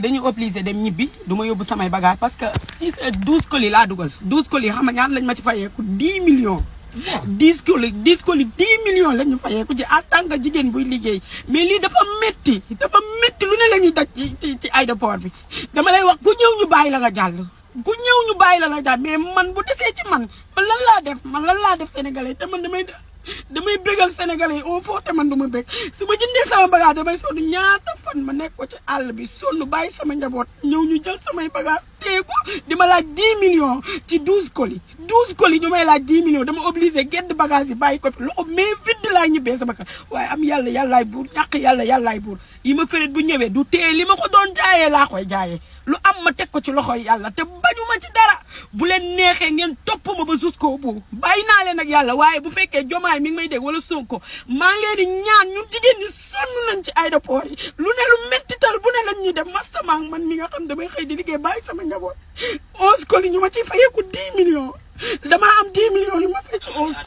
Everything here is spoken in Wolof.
dañuy obligé dem ñibbi du ma yóbbu samay bagage parce que 12 colis laa dugal 12 colis xam nga ñaan lañ ma ci fayeeku 10 millions. 10 colis 10 millions lañ ñu fayeeku ci en tant que jigéen buy liggéey mais lii dafa métti lu ne la ñuy daj ci aéroport bi dama lay wax ku ñëw ñu bàyyi la nga jàll. ku ñëw ñu bàyyi la jàll mais man bu desee ci man lan laa def sénégalais te man damay bégal sénégalais au fond te man du ma bég su ma jëndee sama bagage damay sonn ñaata fan ma nekk ko ci àll bi sonn bàyyi sama njaboot ñëw ñu jël samay bagage teeku di ma laaj 10 millions ci 12 colis ñu may laaj 10 millions dama obligé gedd bagage yi bàyyi ko fi loxo mais vide laay ñibbee sama kër waaye am yàllaay buur ñàkk yàllaay buur yi ma féret bu ñëwee du tee li ma ko doon jaayee laa koy jaayee lu am ma teg ko ci loxoy yàlla te bañu ma ci dara bu leen neexee ngeen topp ma ba jusqu'au bout bàyyi naa leen ak yàlla waaye bu fekkee jomaay mi ngi may dégg wala Sonko maa ngi leen di ñaan ñun jigéen ñi sonn nañ ci aéroport yi lu ne lu mettital bu ne lañ ñuy def mastama man mi nga xam damay xëy di liggéey bàyyi sama njaboot 11 colis ñu ma ciy fayeeku 10 millions damaa am 10 millions yu ma fay ci 11